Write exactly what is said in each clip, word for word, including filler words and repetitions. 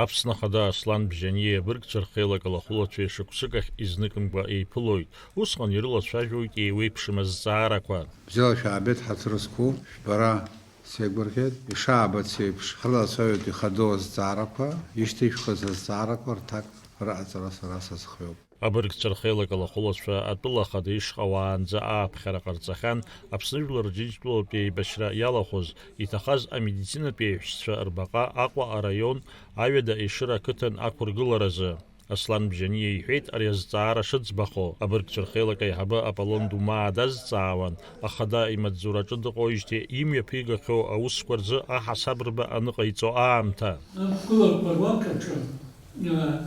Аԥсны Ахада Аслан Бжьаниа абыргцәа рхеилак алахәылацәеи шықәсык ахь изныкымкәа еиԥылоит. Усҟан ирылацәажәоит еиуеиԥшым азҵаарақәа. Бзиала шәаабеит, ҳаҭыр зқәу, шәбара сеигәырӷьеит. Ишаабац еиԥш, ҳрылацәажәоит ихадоу азҵаарақәа, ишьҭышәхыз азҵаарақәа рҭак рыҟаҵара сара сазхиоуп. Абыргцәа рхеилак алахәылацәа атәыла ахада ишҟа уаанӡа ааԥхьара ҟарҵахьан, Аԥсны Жәлар Џьынџьтәылатәи еибашьра иалахәыз, иҭахаз амедицинатәи аиҳәшьцәа рбаҟа Аҟәа араион Аҩада Ешыра ақыҭан ақәыргыларазы. Аслан Бжьаниа иҳәеит ари азҵаара шыӡбахо. Абыргцәа рхеилак аиҳабы Аполлон Думаа дазҵаауан, ахада имаҵзураҿы дыҟоижьҭеи имҩаԥигахьоу аусқәа рзы аҳасабрба аныҟаиҵо аамҭа. Ақәгылақәа руак аҿы, э,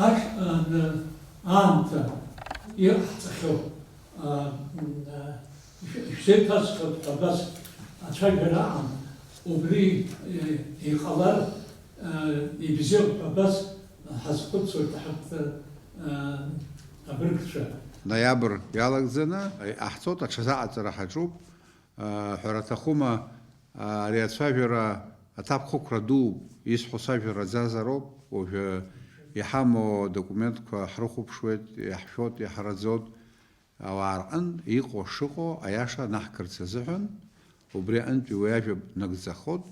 ашә, э, н-, аамҭа иҟаҳҵахьоу, э, м, э, ишә-, ишәзеиҭасҳәоит ҳәа абас ацәажәара аан, убри, э, иҟалар, э, ибзиоуп ҳәа абас ҳазхәыцуеит ҳарҭ, э, абыргцәа. Ноиабр иалагӡаны иҟаҳҵоит, аҽазыҟаҵара ҳаҿуп. Ҳәара аҭахума, ари ацәажәара аҭакԥхықәра дууп, исҳәо сажәа раӡазароуп, уажәы иҳамоу адокументқәа ҳрыхәаԥшуеит, иаҳшәоит, иаҳараӡоит, ауаа рҟынтә иҟоу шыҟоу аиаша анаҳкырц азыҳәан, убри аҟынтәи уи ажәа нагӡахоит,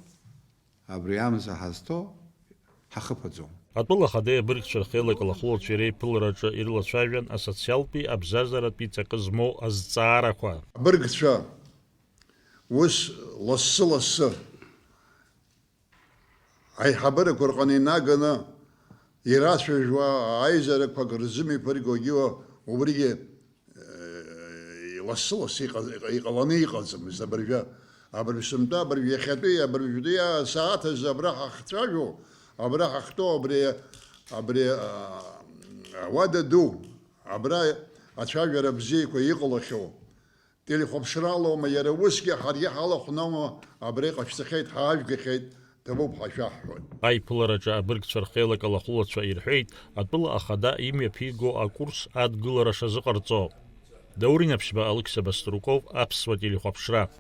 абри амза ҳазҭо ҳахыԥаӡом. Атәыла ахадеи абыргцәа рхеилак алахәылацәеи реиԥылараҿы ирылацәажәан асоциалтәи абзазаратәи ҵакы змоу азҵаарақәа. Абыргцәа ус лассы-лассы аиҳабырақәа рҟны инаганы ирацәажәуа аизарақәак рзымҩаԥыргогьы убригьы, э, лассы-лассы иҟа-, иҟа-, иҟаланы иҟаӡамызт абыржәы. Абыржә сынтәа, абыржә иахьатәи, абыржәтәи асааҭ азы абра ҳахцәажәо, абра ҳахьтәоу абри, абри, а, ауада ду, абра ацәажәара бзиақәа иҟалахьоу. Телехәаԥшралоума, иара усгьы ҳаргьы ҳалахәноума, абра иҟашәҵахьеит, ҳаажәгахьеит, ҭабуп ҳәа шәаҳҳәоит. Аиԥылараҿы абыргцәа рхеилак алахәылацәа ирҳәеит, атәыла ахада имҩаԥиго акурс адгылара шазыҟарҵо. Даур Инаԥшьба, Алықьса Баструков, Аԥсуа телехәаԥшра.